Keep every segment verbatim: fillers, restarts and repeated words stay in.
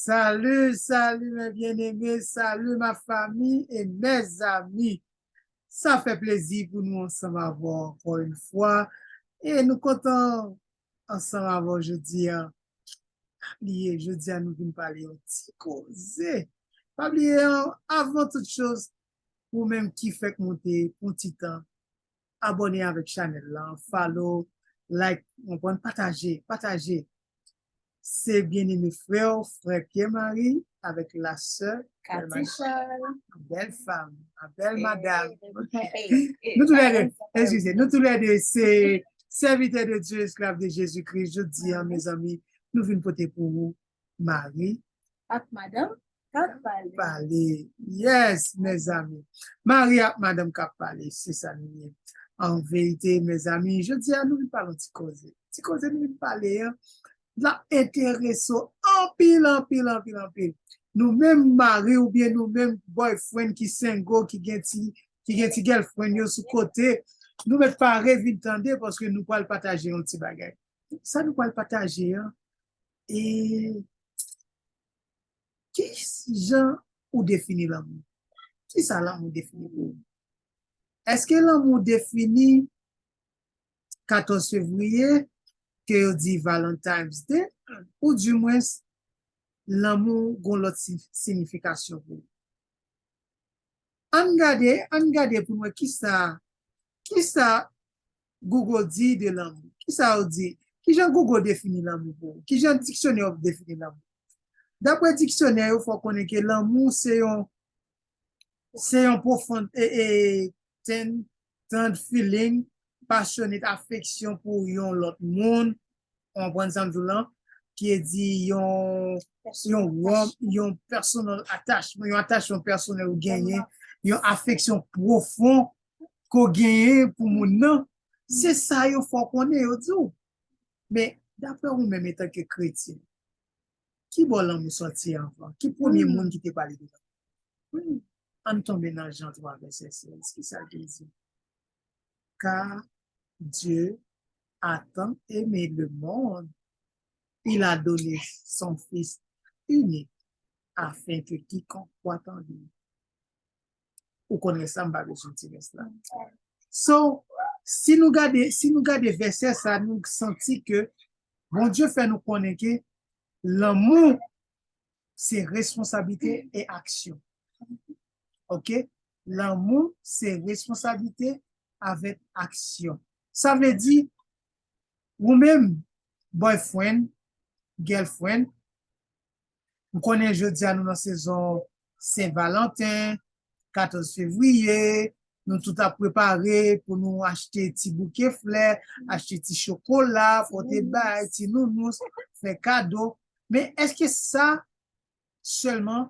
Salut, salut mes bien-aimés, salut ma famille et mes amis. Sa fè plezi pou nou ansanm avè w ankò yon fwa. E nou kontan ansanm avè w jodi a. Pa bliye, jodi a nou vin pale yon ti koze. Pa bliye, an, avan tout choz, ou menm ki fèk monte pou yon ti tan, abòne avèk chanèl la, follow, like, konprann, pataje, pataje. Se byeneme frè w, frè Pierre Marie, avèk la sè Bèl Katisha. Bèl fanm, bèl madam. Nou toulède, eskize, nou toulède se sèvitè de Dye, esklav de Jezi Kris. Jodi a, mezanmi, nou vin pote pou ou Mari ak madanm k ap pale. Pale. Yes, mezanmi. Mari ak madanm k ap pale, se sa nou ye. An verite, mezanmi, jodi a nou vin pale yon ti koze. Ti koze nou vin pale an, l ap enterese w anpil, anpil, anpil, anpil. Nou menm mari oubyen nou menm boyfriend ki single, ki gen ti, ki gen ti girlfriend yo sou kote, nou mèt pare vin tande paske nou pral pataje yon ti bagay. Sa nou pral pataje an, e ki jan ou defini lanmou? Ki sa lanmou defini pou ou? Èske lanmou defini katòz fevriye, ke yo di Valentine's Day, ou dimwens lanmou gon lòt si- siyifikasyon pou ou? Ann gade, ann gade pou n wè kisa, kisa Google di de lanmou. Kisa yo di? Kijan Google defini lanmou pou ou? Kijan diksyonè yo defini lanmou? Daprè diksyonè yo, fò w konnen ke lanmou se yon, se yon pwofon, e, e, ten-, tender feeling, passionate afeksyon pou yon lòt moun, w konprann sa m di w lan, ki e di yon, yon wòm, yon personal attachment, yon atachman pèsonèl ou genyen, yon afeksyon pwofon ke w genyen pou moun nan. Se sa yo fè w konnen, yo di w. Men, daprè ou menm, etanke kretyen, ki bò lanmou sòti anvan? Ki premye moun ki te pale de lanmou? Ann tonbe nan Jan twa, vèsè sèz. Kisa l te di? Car Dieu a tant aimé le monde, il a donné son Fils unique, afin que quiconque croit en lui. Ou konnen sa, m pa bezwen di rès la. So, si nou gade, si nou gade vèsè sa, nou santi ke Bondye fè nou konnen ke lanmou se responsablite e aksyon. Oke? Lanmou se responsablite avèk aksyon. Sa vle di, ou menm, boyfriend, girlfriend, m konnen jodi a nou nan sezon Sen Valanten, katòz fevriye, nou tout ap prepare pou nou achte ti bouke flè, achte ti chokola, pote bay, ti nounous, fè kado. Men èske sa sèlman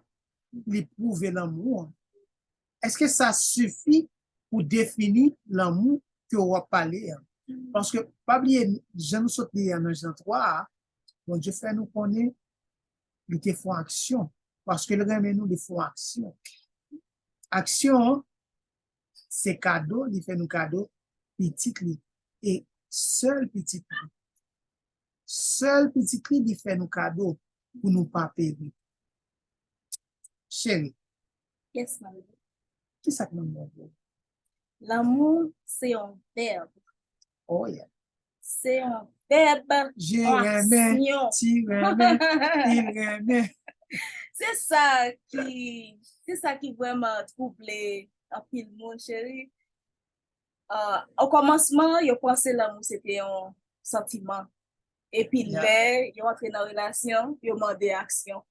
li pwouve lanmou an? Èske sa sifi pou defini lanmou ke w ap pale an? Paske, pa bliye, jan nou sot li an nan Jan twa a, Bondye fè nou konnen li te fè yon aksyon. Paske l renmen nou, li fè yon aksyon. Aksyon an, se kado, li fè nou kado pitit li. E sèl pitit li. Sèl pitit li, li fè nou kado pou nou pa peri. Cheri, yes, mami. Kisa k lanmou pou ou? Lanmou se yon vèb. Oh, yeah. Se yon vèb, je renmen, aksyon. Tu renmen, il renmen. Se sa ki, se sa ki vrèman twouble anpil moun, cheri. Ah, o kòmansman, yo panse lanmou se te yon santiman. Epi, yeah, lè yo antre nan relasyon, yo mande aksyon.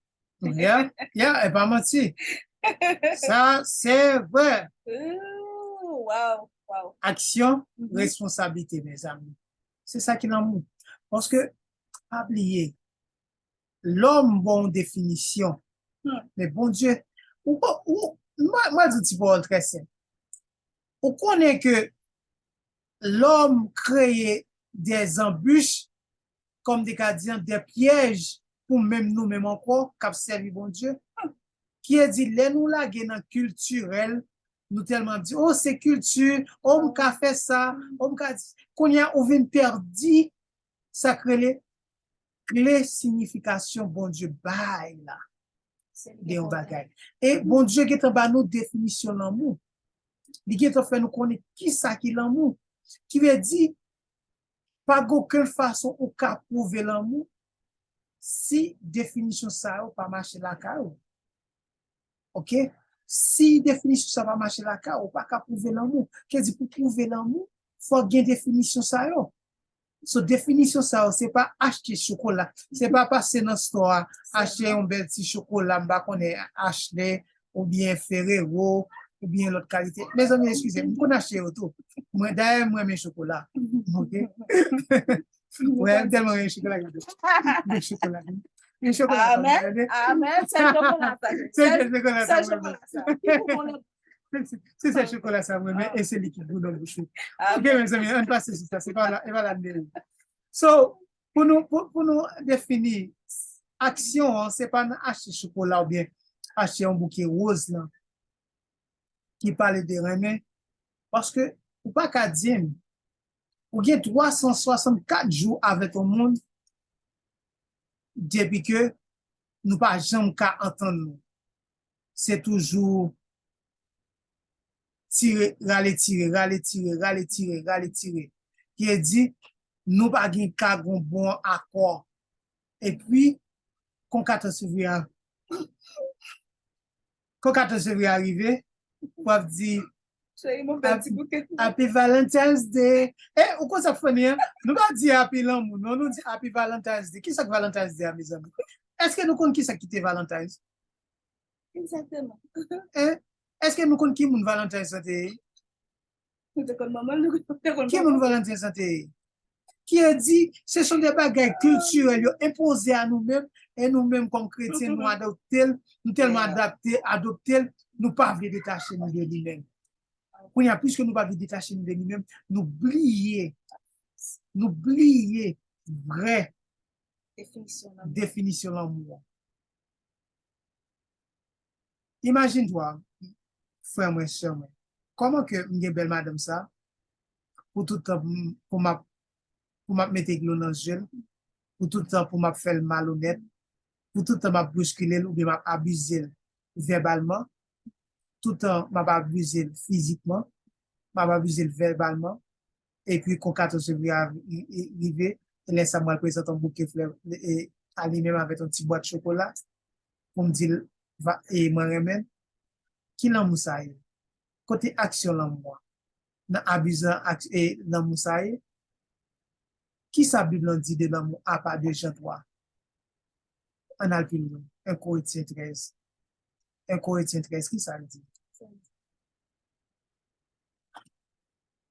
Yeah, yeah, e pa manti. Sa, se vre. Ooh, wow, wow. Aksyon, mhm, responsablite, mezanmi. Se sa ki lanmou. Paske, pa bliye, lòm ba w yon definisyon. Hmm. Men Bondye, ou, ou, mwen, mwen di yon ti pawòl trè senp. Ou konnen ke lòm kreye dè zanbich, kòm te ka di an, dè pyèj pou menm nou menm ankò k ap sèvi Bondye. Ki e di, lè nou lage nan kiltirèl, nou tèlman di, o, se kilti, o, m ka fè sa, o, m ka di. Kounye a, ou vin pèdi sa k rele kle siyifikasyon Bondye bay la. de yon bagay. E Bondye gentan ba nou definisyon lanmou. Li gentan fè nou konnen ki sa ki lanmou. Ki vle di, pa gen okenn fason ou ka pwouve lanmou si definisyon sa yo pa mache lakay ou. Oke? Si definisyon sa pa mache lakay ou, ou pa ka pwouve lanmou. Ki vle di pou pwouve lanmou, fòk gen definisyon sa yo. So, definisyon sa yo, se pa achte chokola. Se pa pase nan store a, achte yon bèl ti chokola, m pa konnen, Ashley, oubyen Ferrero, oubyen lòt kalite. Mezanmi, eskize m, m konn achte yo tou. Mwen, dayè, m renmen chokola. Oke? Mwen tèlman renmen chokola, gade. Chokola. Chokola, amèn, amèn. Sèl chokola sa. Sèl chokola sa. Ki pou konnen Se sèl chokola sa mwen renmen, e se li ki gou nan bouch ou. Ok, mezanmi, ann pase sou sa, se pa la, e pa la nou ye. So, pou nou, pou, pou nou defini aksyon an, se pa nan achte chokola oubyen achte yon bouke woz lan ki pale de renmen, paske ou pa ka di m, ou gen twa san swasannkat jou avèk yon moun, depi ke nou pa janm ka antann nou. Se toujou tire, rale tire, rale tire, rale tire, rale tire. Ki vle di, nou pa gen ka gon bon akò. Epi, kon katòz fevriye a, kon katòz fevriye a rive, w ap di, Cheri, m ap fè ti bouke pou ou. Happy Valentine's Day. E, ou konn sa k funny, an? Nou pa di happy lanmou, non, nou di happy Valentine's Day. Ki sa k Valentine's Day a, mezanmi? Èske nou konn ki sa ki te Valentine's? Exactement. Hein? Èske nou konn ki moun Valentine's lan te ye? Nou te konn manman l, nou te konn papa l. Ki moun Valentine's lan te ye? Ki vle di, se son de bagay kiltirèl yo enpoze a nou menm, e nou menm kòm kretyen, nou adopte l, nou tèlman adapte, adopte l, nou pa vle detache nou de li menm. Kounye a, piske nou pa vle detache nou de li menm, nou bliye, nou bliye vrè definisyon lanmou an. Imajine twa, frè mwen, sè mwen, kòman ke m gen bèl madanm sa, pou tout tan pou m, pou m ap, pou m ap mete dlo nan zye l, pou tout tan pou m ap fè l malonèt, pou tout tan m ap bouskile l oubyen m ap abize l vèbalman, tout tan m ap abize l fizikman, m ap abize l vèbalman, epi kon katòz fevriye a ri-, ri-, rive, lè sa m pral prezante yon bouke flè, e, a li menm avèk yon ti bwat chokola, pou m di l, va, e, mwen renmen l. Ki lanmou sa ye? Kote aksyon lanmou an? Nan abizan ak-, e, lanmou sa ye? Ki sa Bib lan di de lanmou apa de Jan twa? Ann al pi lwen. En Korentyen trèz. En Korentyen trèz, ki sa l di?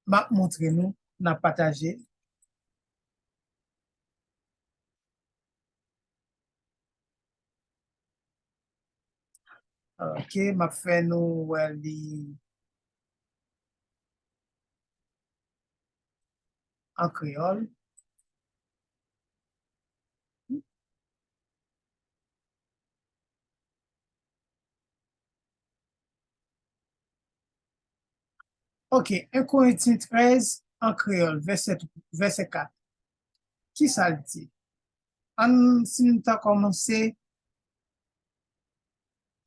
M ap montre nou, n ap pataje. Ok, m ap fè nou wè li an kreyòl. Ok, en Korentyen trèz an kreyòl, vèsè, vèsè kat. Ki sa l di? Ann, si n ta kòmanse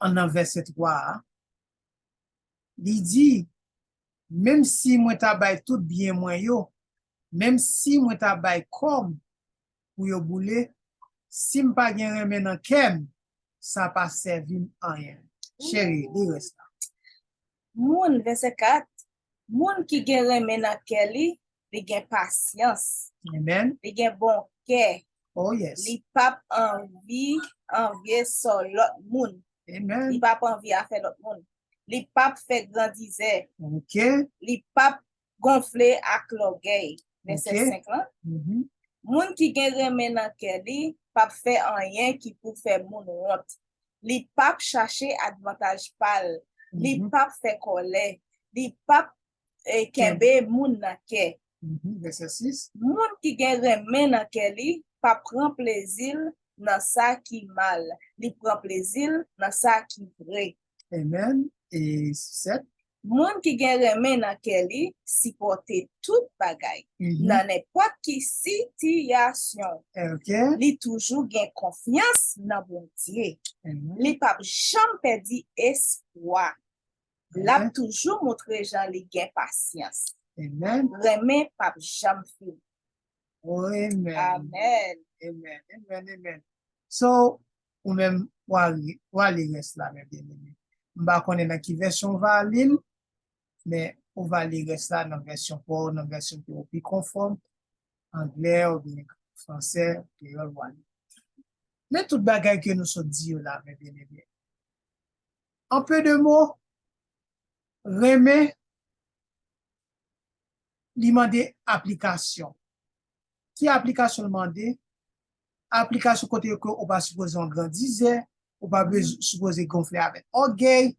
an nan vèsè twa a, li di, menm si mwen ta bay tout byen mwen yo, menm si mwen ta bay kò m pou yo boule, si m pa gen renmen nan kè m, sa pa sèvi m anyen. Cheri, li rès la. Moun, vèsè kat, moun ki gen renmen nan kè li, li gen pasyans. Amen. Li gen bon kè. Oh, yes. Li p ap anvi, anvye sò lòt moun. Amen. Li p ap anvi afè lòt moun. Li p ap fè grandizè. Ok. Li p ap gonfle ak lògèy. Vèsè senk lan. Moun ki gen renmen nan kè li p ap fè anyen ki pou fè moun wont. Li p ap chache advantaj pa l. Li p ap fè kòlè. Li p ap, eh, kenbe moun nan kè. Vèsè sis. Moun ki gen renmen nan kè li p ap pran plezi l nan sa ki mal. Li pran plezi l nan sa ki vre. Amen. E sèt. Moun ki gen renmen nan kè li sipòte tout bagay, nan nenpòt ki sitiyasyon. Li toujou gen konfyans nan Bondye. Li p ap janm pèdi espwa. L ap toujou montre jan li gen pasyans. Renmen p ap janm fini. Amen. Amen. Amen. Amen. So, ou menm, w a li rès la, men byeneme. M pa konnen nan ki vèsyon w va li l, men ou va li rès la nan vèsyon pa w, nan vèsyon ke w pi konfòm, anglè oubyen fransè, kreyòl, w a li. Men tout bagay ke nou sot di yo la, men byeneme. An pe de mo, renmen, li mande aplikasyon. Ki aplikasyon l mande? Aplikasyon kote ke ou pa sipoze yon grandizè, ou pa sipoze gonfle avèk ògèy,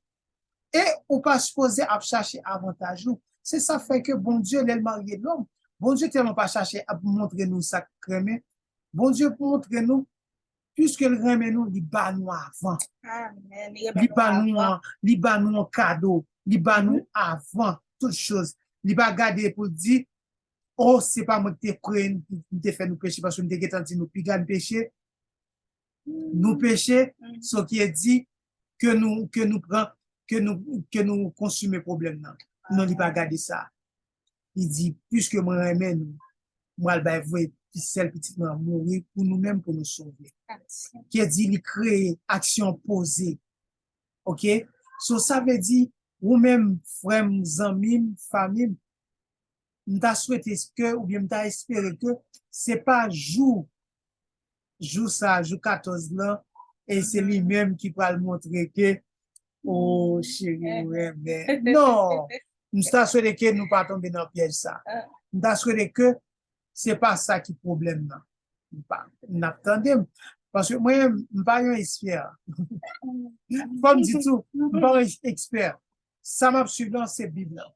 e ou pa sipoze ap chache avantaj ou. Se sa fè ke Bondye, lè l marye lòm, Bondye tèlman pa chache ap montre nou sa k renmen. Bondye montre nou, piske l renmen nou, li ba nou avan. Li ba nou an, li ba nou an kado, li ba nou avan tout choz. Li pa gade pou l di, o, se pa mwen ki te kreye n, m te fè nou peche, paske m te gentan di nou piga n peche. Nou peche, so ki e di ke nou, ke nou pran, ke nou, ke nou konsime pwoblèm nan. Non, li pa gade sa. Li di, piske mwen renmen nou, mwen al bay vre sèl pitit mwen mouri pou nou menm, pou nou sove. Ki e di li kreye aksyon poze. Oke? So, sa vle di, ou menm, frè m, zanmi m, fanmi m, m ta swete ke, oubyen m ta espere ke se pa jou, jou sa, jou katòz lan, e se li menm ki pral montre ke, o, cheri, ou renmen. Non! M ta swete ke nou pa tonbe nan pyèj sa. M ta swete ke se pa sa ki pwoblèm nan. M pa, n ap tande m. Paske mwen, m pa yon ekspè. Fò m di tou, m pa yon ekspè. Sa m ap swiv lan, se Bib lan.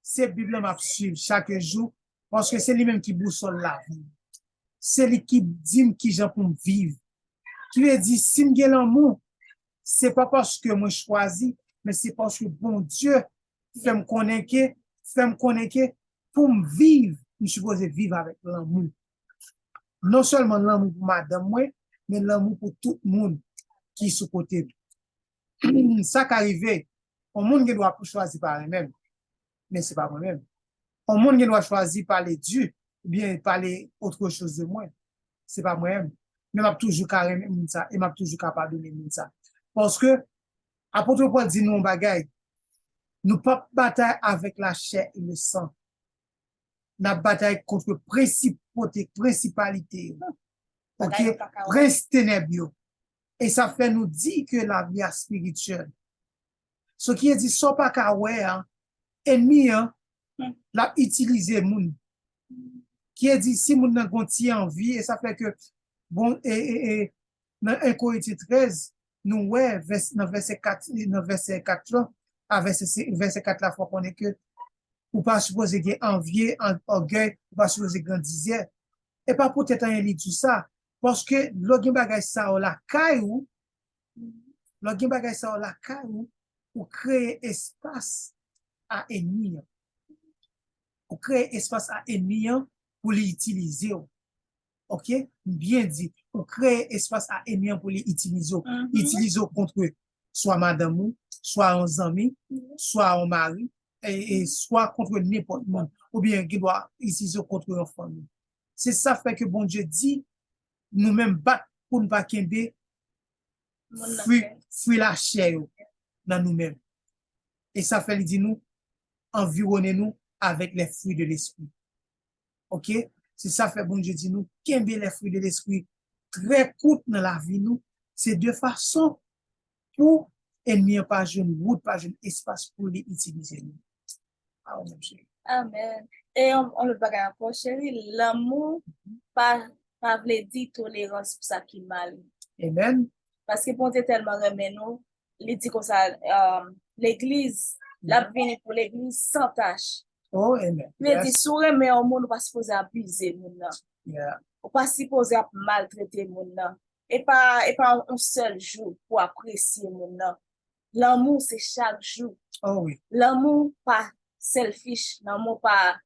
Se Bib lan m ap swiv chak jou, paske se li menm ki bousòl lavi m. Se li ki di m kijan pou m viv. Ki vle di, si m gen lanmou, se pa paske mwen chwazi, men se paske Bondye fè m konnen ke, fè m konnen ke pou m viv, m sipoze viv avèk lanmou. Non sèlman lanmou pou madanm mwen, men lanmou pou tout moun ki sou kote m. Sa ka rive, yon moun gen dwa pou chwazi pa renmen m, men se pa mwen menm. Yon moun gen dwa chwazi pale di, oubyen pale otre choz de mwen. Se pa mwen menm. Men m ap toujou ka renmen moun sa, e m ap toujou ka padone moun sa. Paske, apot Pòl di nou yon bagay, nou p ap batay avèk lachè e le san. N ap batay kont prensip, prensipalite yo. Oke? Prens tenèb yo. E sa fè nou di ke lavi a espirityèl. So ki e di, sa w pa ka wè a, enmi an, l ap itilize moun. Ki e di, si moun nan gon ti anvi, e sa fè ke, bon, e, e, e, nan en Korentyen trèz, nou wè vès, nan vèsè kat, nan vèsè kat lan, a vèsè, vèsè kat la fè w konnen ke ou pa sipoze gen anvi, an, ògèy, ou pa sipoze grandizè. E pa poutèt anyen li di sa, paske lè w gen bagay sa yo lakay ou, lè w gen bagay sa yo lakay ou, ou kreye espas a enmi an. Ou kreye espas a enmi an pou li itilize w. Oke? M byen di, ou kreye espas a enmi an pou li itilize w. Itilize w kont swa madanm ou, swa yon zanmi, swa yon mari, e, e swa kont nenpòt moun. Oubyen gen dwa itilize w kont yon fanmi. Se sa fè ke Bondye di, nou menm bat pou n pa kenbe fwi, fwi lachè yo nan nou menm. E sa fè li di nou, anviwone nou avèk les fruits de l'esprit. Oke? Se sa fè Bondye di nou, kenbe les fruits de l'esprit trè kout nan lavi nou. Se de fason pou enmi an pa jwenn wout, pa jwenn espas pou li itilize nou. A ou menm, cheri. Amèn. E yon, yon lòt bagay ankò, cheri, lanmou pa, pa vle di tolerans pou sa ki mal. Amen. Paske Bondye tèlman renmen nou, li di konsa, um, legliz, l ap vini pou legliz san tach. Oh, amen. Li di, si w renmen yon moun, ou pa sipoze abize moun nan. Ou pa sipoze ap maltrete moun nan. E pa, e pa yon sèl jou pou apresye moun nan. Lanmou se chak jou. Oh wi. Lanmou pa selfish, lanmou pa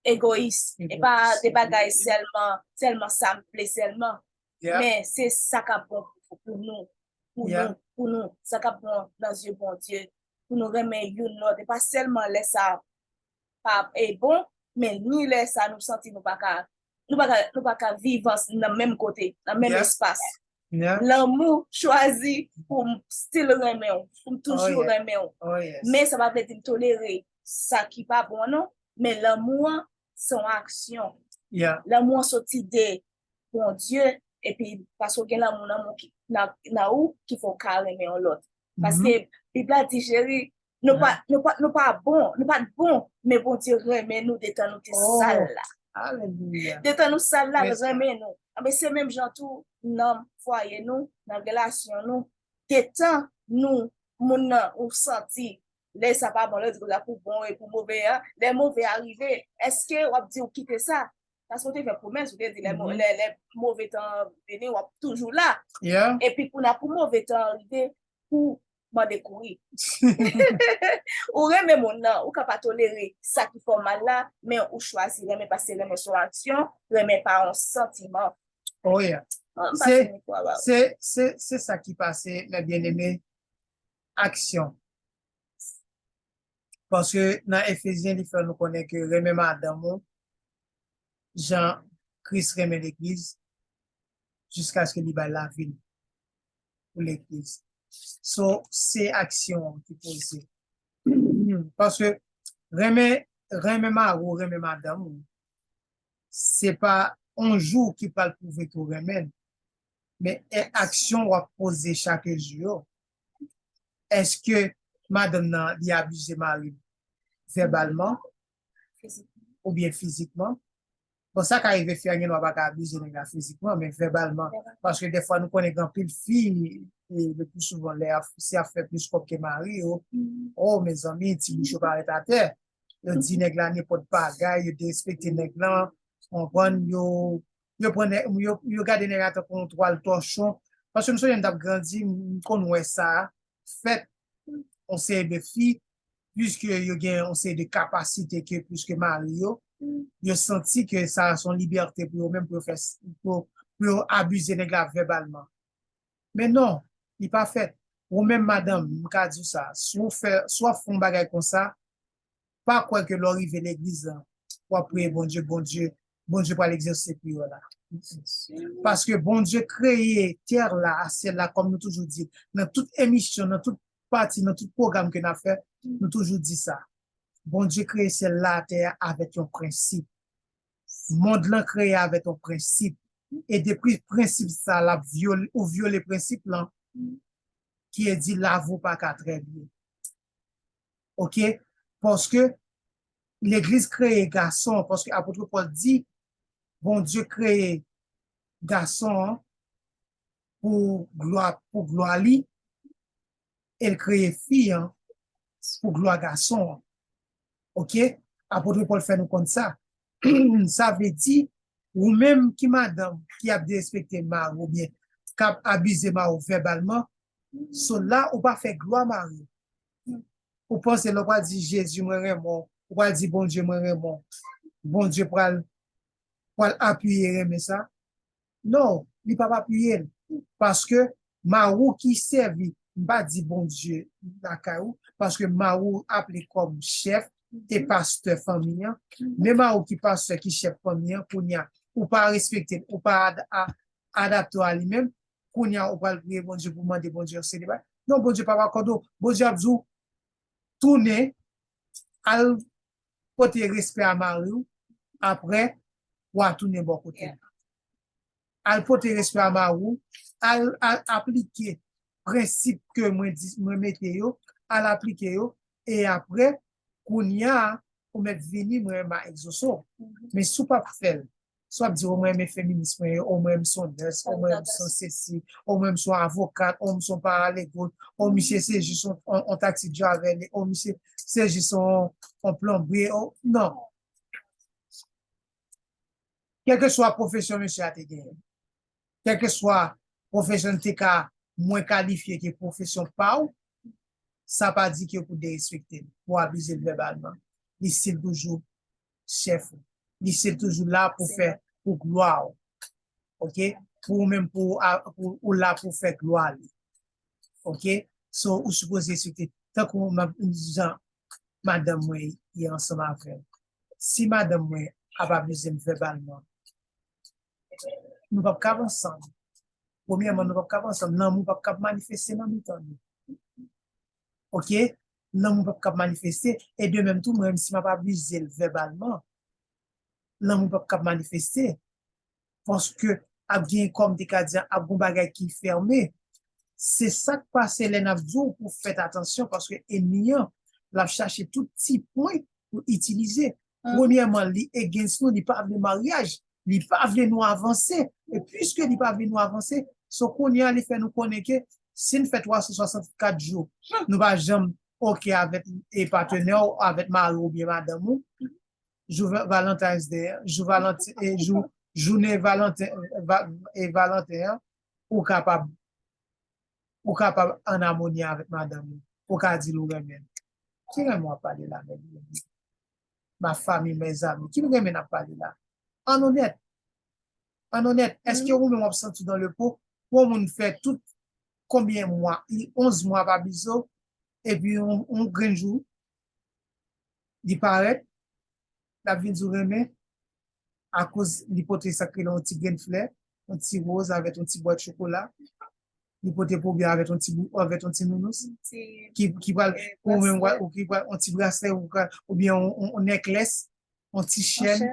egoyis. E pa de bagay sèlman, sèlman sa m vle sèlman. Yeah. Men se sa k ap bon pou, pou nou. Pou Yeah. nou, pou nou. Sa k ap bon nan zye Bondye. Pou nou renmen youn lòt. E pa sèlman lè sa pa e bon, men ni lè sa nou santi nou pa ka nou pa ka nou pa ka viv ans- nan menm kote, nan menm Yeah. espas. Yeah. Lanmou chwazi pou m still renmen w, pou m toujou yeah. renmen w. Oh yes. Men sa pa vle di m tolere sa ki pa bon non. Men lanmou an se yon aksyon. Yeah. Lanmou an soti de Bondye, epi paske w gen lanmou nan moun ki nan, nan ou ki fè w ka renmen yon lòt. Paske Bib la di, cheri, nou pa nou pa nou pa bon, nou pa t bon, men Bondye renmen nou detan nou te Oh. sal la. Alelouya. Detan nou sal la, l Praise God. Renmen nou. Anben se menm jan tou nan fwaye nou, nan relasyon nou. Detan nou, moun nan ou santi lè sa pa bon, lè di konsa pou bon e pou move a, lè move a rive, èske w ap di w kite sa? Paske w te fè pwomès, ou te di lè mo- Mhm. lè lè move tan an vini, w ap toujou la. Yeah. Epi kounye a pou move tan an rive, ou mande kouri. Ou renmen moun nan, ou ka pa tolere sa ki fè w mal la, men ou chwazi renmen paske renmen se yon aksyon, renmen pa yon santiman. Oh yeah. An Se- pase mikwo a ba ou. Se se se sa ki pase, mes bien-aimés. Aksyon. Paske nan Efezyen, li fè nou konnen ke renmen madanm ou, jan Kris renmen legliz, jiskaske li bay lavi l pou legliz. So, se aksyon an ki poze. Paske renmen, renmen mari w, renmen madanm ou, se pa yon jou ki pral pwouve ke w renmen l, men e aksyon w ap poze chak jou yo. Èske madanm nan li abize mari l vèbalman oubyen fizikman? Bon, sa ka rive fi a gen dwa pa ka abize nèg la fizikman, men vèbalman. Paske dèfwa nou konnen gen anpil fi, e, le pli souvan lè ap- si ap fè plis kòb ke mari yo, oh, mezanmi, ti bouch yo parèt atè. Yo di nèg la nenpòt bagay, yo derespekte nèg lan, konprann, yo, yo pran nèg, yo, yo gade nèg la tankou yon twal tòchon. Paske m sonje m t ap grandi, m konn wè sa fèt, yon seri de fi, piske yo gen yon seri de kapasite ke plis ke mari yo, yo santi ke sa se yon libète pou yo menm, pou yo fè, pou, pou yo abize nèg la vèbalman. Men non, li pa fèt. Ou menm madanm, m ka di w sa, si w fè, si w ap fè yon bagay konsa, pa kwè ke lè w rive legliz lan, w ap priye Bondye, Bondye, Bondye pral egzèse priyè w la. Paske Bondye kreye tè la a syèl la, kòm nou toujou di, nan tout emisyon, nan tout pati, nan tout pwogram ke n ap fè, nou toujou di sa. Bondye kreye syèl la atè a avèk yon prensip. Mond lan kreye avèk yon prensip. E depi prensip sa la vyole, ou vyole prensip lan, ki e di lavi w pa ka trè byen. Oke? Paske legliz kreye gason, paske apot Pòl di, Bondye kreye gason an pou glwa, pou glwa li, e l kreye fi an pou glwa gason an. Oke? Apot Pòl fè nou konn sa. Sa vle di, ou menm ki madanm ki ap derespekte mari w oubyen k ap abize mari w vèbalman, so la ou pa fè glwa mari w. Ou panse lè w pral di Jezi mwen renmen w, ou pral di Bondye mwen renmen w, Bondye pral, pral apiye renmen sa? Non, li p ap apiye l. Paske mari w ki sèvi, m pa di Bondye lakay ou, paske mari w aple kòm chèf e pastè fanmi an. Men mari w ki pastè, ki chèf fanmi an, kounye a, ou pa respekte l, ou pa ad- a- adapte w a li menm, kounye a, ou pral priye Bondye pou mande Bondye yon seri de bagay. Non, Bondye p ap akòde w. Bondye ap di w, tounen, al pote respè a mari w, apre, w a tounen bò kote l. Al pote respè a mari w, al, al aplike prensip ke mwen di, mwen mete yo, al aplike yo, e apre, kounye a, ou mèt vini, mwen, m a egzose w. Men si w p ap fè l, si w ap di, o, mwen renmen feminis mwen ye, o, mwen, m se yon nès, o, mwen, m se yon sesi, o, mwen, m se yon avokat, o, m se yon paralegal, o, misye se jis yon, yon, yon taxi driver, o, misye se jis yon, yon plonbye, o, non. Kèlkeswa pwofesyon misye a te genyen, kèlkeswa pwofesyon l te ka mwen kalifye ke pwofesyon pa w, sa pa di ke pou derespekte l, pou abize l vèbalman. Li still toujou chèf ou. Li still toujou la pou fè, pou glwa w. Oke? Pou ou menm, pou, a- pou ou la pou fè glwa li. Oke? So, ou sipoze respekte. Tankou m ap, jan madanm mwen ye ansanm avè m. Si madanm mwen ap abize m vèbalman, nou p ap kab ansanm. Premyèman, nou p ap kab ansanm. Lanmou p ap kab manifeste nan mitan nou. Oke? Lanmou p ap kab manifeste. E de menm tou, mwen menm, si m ap abize l vèbalman, lanmou p ap kab manifeste. Paske ap gen, kòm te ka di, ap gen bagay ki fèmen. Se sa k pase lè n ap di w pou fèt atansyon, paske enmi an, l ap chache tout ti pwen pou itilize. Premyèman, li against nou, li pa vle maryaj, li pa vle nou avanse. E piske li pa vle nou avanse, so kounye a, li fè nou konnen ke si n fè twa san swasannkat jou, nou pa janm oke avèk e patnè w, avèk mari w oubyen madanm ou, jou Va- Valentine's Day, jou Valenti- e jou jounen Valanten, va- e Valanten an, ou kapab ou kapab an amoni avèk madanm ou. Ou ka di l ou renmen l. Ki renmen w ap pale la, mezanmi? Ma famille, mes amis, ki renmen n ap pale la? An onèt. An onèt, èske ou menm w ap santi w dans le pot pou yon moun fè tout konbyen mwa, li onz mwa pa bizo, epi yon, yon grenn jou, li parèt, l ap vin di w renmen, akoz li pote sa k rele yon ti grenn flè, yon ti woz avèk yon ti bwat chokola, li pote pou ou byen avèk yon ti bou- avèk yon ti nounous, ki, ki pral, ou menm, ou ki pral, yon ti braslè, ou pral, oubyen yon, yon, yon nèklès, yon ti chèn,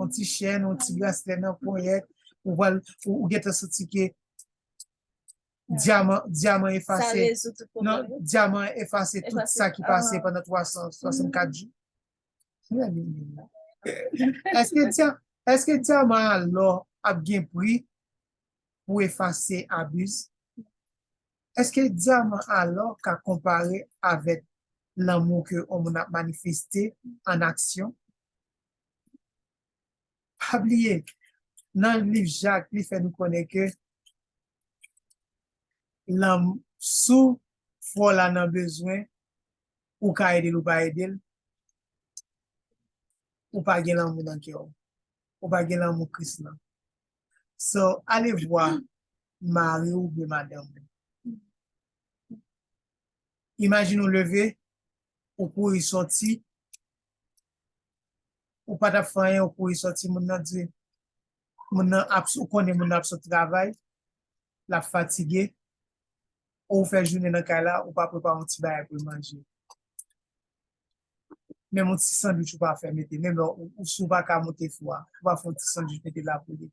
yon ti chèn, yon ti braslè nan ponyèt, ou pral, ou, ou gentan santi ke dyaman, dyaman efase, non, dyaman efase tout sa ki pase pandan twa san swasannkat jou. Èske dya- èske dyaman alò ap gen pri pou efase abiz? Èske dyaman alò ka konpare avèk lanmou ke yon moun ap manifeste an aksyon? Pa bliye, nan liv Jak, li fè nou konnen ke lanm- si frè w la nan bezwen, ou ka ede l, ou pa ede l, ou pa gen lanmou nan kè w. Ou pa gen lanmou Kris lan. So, ale vwa mari w oubyen madanm ou. Imajine w leve, ou kouri sòti, ou pa t ap fè anyen, ou kouri sòti, moun nan di, moun nan ap, ou konnen moun nan ap sot travay, l ap fatige, ou fè jounen nan kay la, ou pa prepare yon ti bagay pou l manje. Menm yon ti sandwich ou pa fè mete, menm lè ou, ou, si w pa ka monte fou a, ou pa fè yon ti sandwich mete la pou li.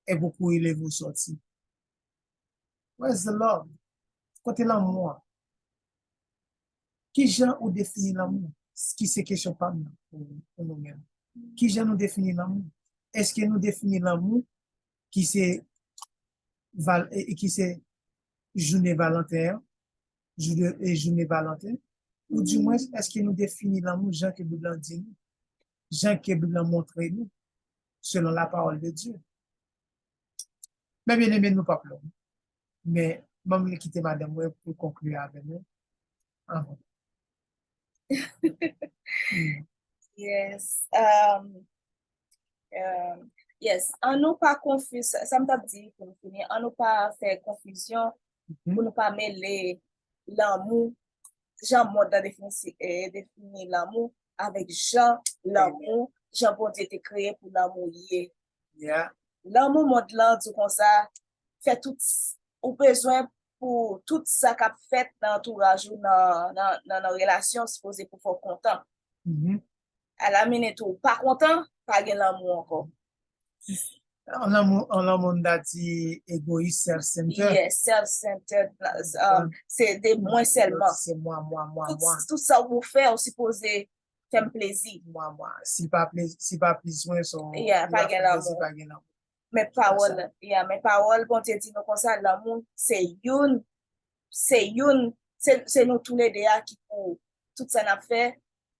Epi w kouri leve w sòti. Where's the love? Kote lanmou an? Kijan ou defini lanmou? Ki se kesyon pa m nan pou, pou nou menm. Kijan nou defini lanmou? Èske nou defini lanmou ki se val- e, e ki se jounen Valanten an, jou de, e jounen Valanten? Ou dimwens, èske nou defini lanmou jan ke Bib lan di nou? Jan ke Bib lan montre nou, selon la parole de Dieu? Men byeneme, nou p ap long. Men, ban m kite madanm mwen pou konkli avè nou. Anvan. Yes. Um, um, yes. An nou pa konfiz, sa, sa m t ap di pou nou fini, an nou pa fè konfizyon pou nou pa mele lanmou, jan mond lan defini, eh, defini lanmou, avèk jan lanmou, jan Bondye te kreye pou lanmou ye. Lanmou mond lan di konsa, fè tout, ou bezwen pou tout sa k ap fèt nan antouraj ou, nan, nan, nan, nan relasyon, sipoze pou fè w kontan. Alamine tou, pa kontan, pa gen lanmou ankò. An lanmou, an lanmou, m ta di egoyis, self-centered. Yes, self-centered. Um, se de mwen sèlman. Se mwa, mwa, mwa, Tout, mwa. Tout sa ou fè, ou sipoze fè m plezi. Mwa, mwa. Si pa plezi, si pa plezi mwen, so, Yeah, pa gen lanmou. Pa gen lanmou. Men pawòl, yeah, men pawòl Bondye di nou konsa, lanmou se youn, se youn, se, se nou toulede a ki pou tout sa n ap fè,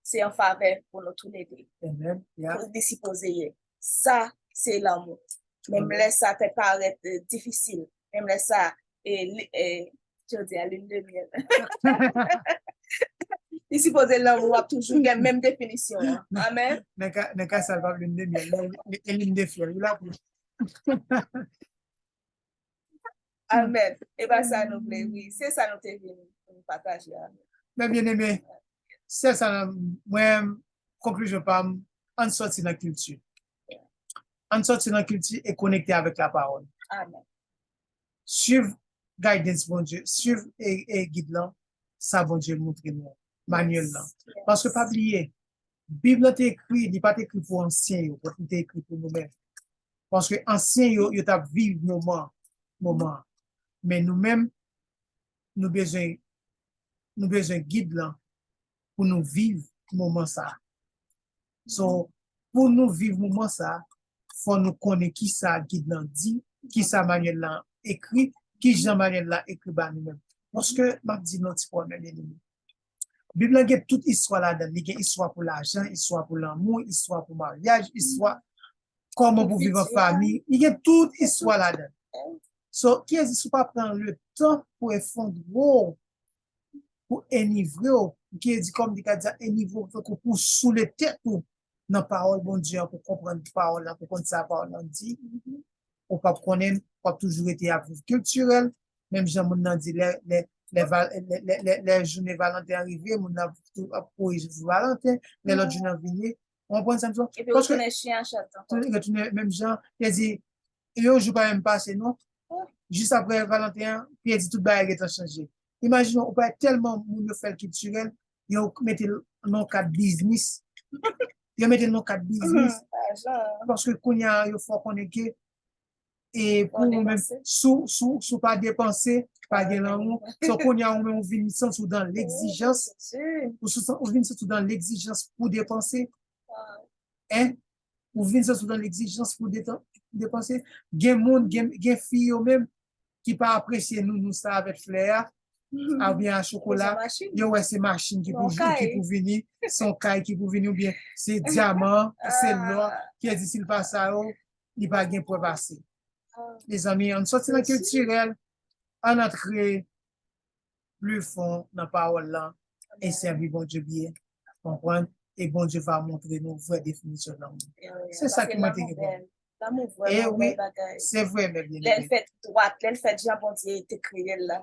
se an favè pou nou toulede. Amen. Yeah. Pou li sipoze ye. Sa, se lanmou. Menm lè sa te parèt, eh, difisil, menm lè sa, e, li- e, jodi a, lune de miel. Li sipoze lanmou ap toujou gen menm definisyon an. Amèn. Nan ka, nan ka sa, l p ap lune de miel, men e lune de fiel, wi, la pou. Amèn. E pa sa nou vle, wi. Se sa nou te vin pou nou pataje a. Men byeneme, se sa, mwen, konklizyon pa m, ann sòti nan kilti. Ann sòti nan kilti e konekte avèk lapawòl. Amèn. Swiv guidance Bondye, swiv e, e gid lan, sa Bondye montre nou, manyèl lan. Paske pa bliye, Bib lan te ekri, li pa te ekri pou ansyen yo, li te ekri pou nou menm. Paske ansyen yo, yo t ap viv moman, moman an. Men nou menm, nou bezwen, nou bezwen gid lan pou nou viv moman sa. So, pou nou viv moman sa, fò nou konnen ki sa gid lan di, ki sa manyèl lan ekri, ki jan manyèl lan ekri ba nou menm. Paske, m ap di nou ti pwen, men byeneme. Bib lan gen tout istwa ladan l. Li gen istwa pou lajan, istwa pou lanmou, istwa pou maryaj, istwa kòman pou viv an fanmi. Li gen tout istwa ladan l. So, kiyès di si w pa pran le tan pou efondre w, pou enivre w, kiyès di kòm li ka di sa, enivre w, tankou pou soule tèt ou nan pawòl Bondye an, pou konprann pawòl la, pou konn sa pawòl la di, ou p ap konnen, w ap toujou rete ap viv kiltirèl, menm jan moun nan di lè, lè, lè, val- lè, lè, lè, lè jounen Valanten an rive, moun nan ap tou- ap kouri jou Valanten, lè lòt jounen an vini, ou konprann sa m di w? Epi ou tounen chen a chat ankò. Retounen menm jan, li di, e yon jou pa menm pase, non? Jis apre Valanten an, li di tout bagay gentan chanje. Imajine w, ou pa tèlman moun yo fè l kiltirèl, yo mete l nan kad biznis. Yo mete l nan kad biznis. Paske kounye a, yo fè w konnen ke e pou ou menm, si w- si w- si w pa depanse, pa gen lanmou. So kounye a, ou menm, ou vin santi w dan legzijans. Ou sou- ou vin santi w dan legzijans pou depanse. Hein? Ou vin santi w dan legzijans pou detan- depanse. Gen moun, gen, gen fi yo menm ki pa apresye nounou sa avèk flè a, oubyen a chokola, yo wè se machin ki pou jou- ki pou vini, se yon kay ki pou vini, oubyen se dyaman, se lò, ki di si l pa sa yo, li pa gen pwen pase. Mezanmi, ann sòti nan kiltirèl, ann antre pli fon nan pawòl lan e sèvi Bondye byen. Konprann? E Bondye va montre nou vrè definisyon lanmou. Se sa ki mwen te gen pou mwen. Lanmou vrèman bèl bagay. Se vre, men byeneme. Lè l fèt dwat, lè l fèt jan Bondye te kreye l la.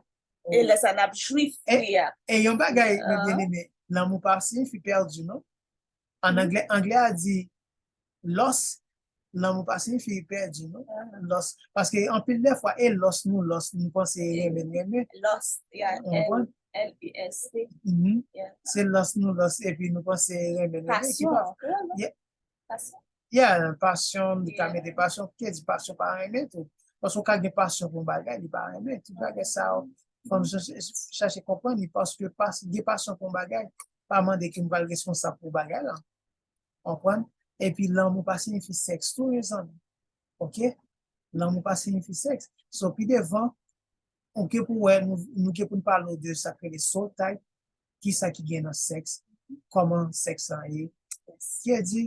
E lè sa n ap jwi fwi a. E yon bagay, men byeneme, lanmou pa siyifi pèdi, non? An anglè, anglè a di lost, lanmou pa siyifi pèdi, non? Lost. Paske anpil de fwa, e lost nou lost, nou panse e renmen, renmen. Lost, yeah, L E S T. Se lost nou lost, epi nou panse e renmen, renmen. Pasyon, ankò, non? Yeah, pasyon, li ka mete pasyon, ki di pasyon pa renmen tou. Paske w ka gen pasyon pou yon bagay, li pa renmen. Tout bagay sa yo, fò nou chache, chache konprann li, paske pas- gen pasyon pou yon bagay, pa mande ke m pral responsab pou bagay lan. Konprann? Epi lanmou pa siyifi sèks tou, mezanmi. Oke? Lanmou pa siyifi sèks. So, pi devan, ou gen pou wè, nou, nou gen pou n pale de sa k rele soul tie, ki sa ki gen nan sèks, kòman sèks lan ye. Ki di,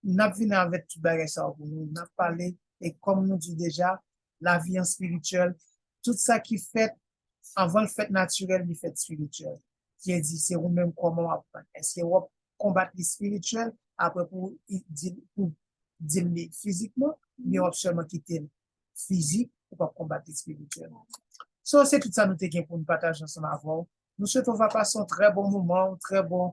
n ap vin avèk tout bagay sa yo pou nou, n ap pale, e kòm nou di deja, lavi an espirityèl, tout sa ki fèt, anvan l fèt natirèl, li fèt espirityèl. Ki di, se ou menm kòman w ap pran. Èske w ap konbat li espirityèl, apre pou di pou di l li fizikman, men w ap sèlman kite l fizik, ou p ap konbat li espirityèlman. So, se tout sa nou te gen pou nou pataje ansanm avè w. Nou swete w va pase yon trè bon moman, yon trè bon,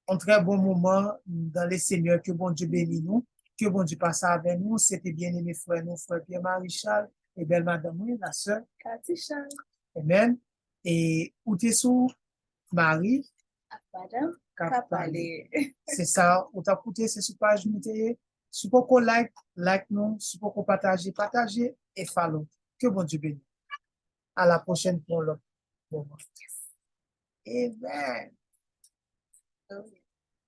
yon trè bon moman dans le Seigneur. Ke Bondye beni nou, ke Bondye pase avè nou. Se te byeneme frè nou, frè Pierre Marie Charles, e bèl madanm mwen, la sè Cathy Charles. Amen. E ou te sou Marie ak madanm k ap pale. Se sa, ou t ap koute, se sou paj nou te ye. Si w poko like, like nou. Si w poko pataje, pataje e follow. Ke Bondye beni. A la pwochèn pou yon lòt moman. Amen.